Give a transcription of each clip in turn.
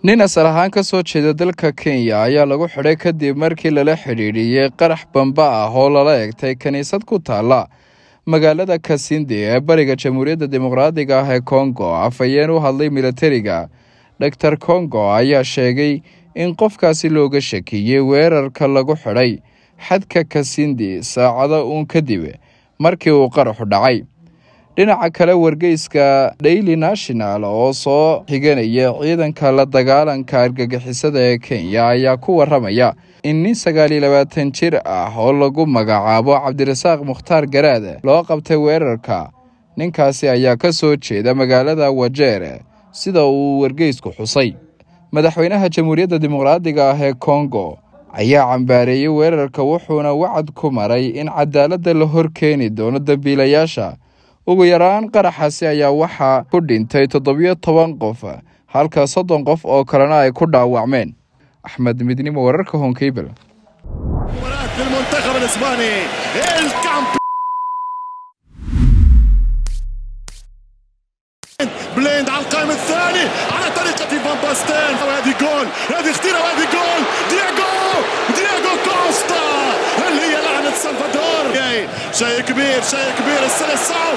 Nin asal ahaan ka soo jeeda dalka Kenya ayaa lagu xidhay kadib markii lala xidhiidhiyey qarax bamba ah oo lala egtay kiniisad ku taala magaalada Kasindi ee bariga Jamhuuriyadda Dimuqraadiga ah ee Kongo. Afhayeen u hadlay militariga Doctor Congo ayaa sheegay in qofkaasi looga shakiyey weerarka lagu xidhay xadka Kasindi saacado uun kadib markii uu qaraxu dhacay. Dhinaca kale, wargeyska Daily National oo soo xiganaya ciidanka la dagaalanka argagixisada ee Kenya ayaa ku waramaya in nin 29 jir ah oo lagu magacaabo Cabdirasaaq Mukhtaar Garaad loo qabtay weerarka. Ninkaasi ayaa ka soo jeeda magaalada Wajeer, sida uu wargeysku xusay. Madaxweynaha Jamhuuriyadda Dimuqraadiga ah ee Kongo ayaa cambaareeyey weerarka, wuxuuna wacad ku maray in cadaaladda la hor keeni doono dambiilayaasha. Ugu yaraan qaraxaasi ayaa waxaa ku dhintay 17 qof, halka 30 qof oo kalena ay ku dhaawacmeen. Axmed Midnimo, wararka Honkable. مباراة للمنتخب الاسباني الكامب بليند على القائم الثاني على طريقة فان باستين، وهذه جول، هذه خطيرة، وهذه جول. دياغو، دياغو كوستا! هل هي لعنة سلفادور؟ شيء كبير، شيء كبير، السلسعو.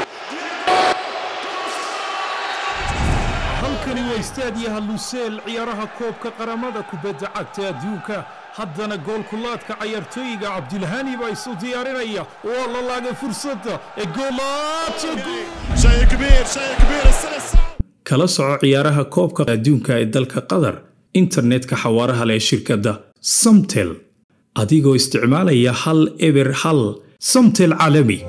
Halkani waa istaadiyaha Luseel, ciyaaraha koobka qaramada kubadda cagta adduunka. Haddana goolkulaadka cayaartooyiga Cabdilhani baa isu diyaarinaya. Waa la laagay fursadda ee goolaata! شيء كبير، شيء كبير، السلسعو. Kala soco ciyaaraha koobka adduunka ee dalka Qatar internetka xawaaraha leh shirkadda Samtel adigoo isticmaalaya 106 Samtel caalami.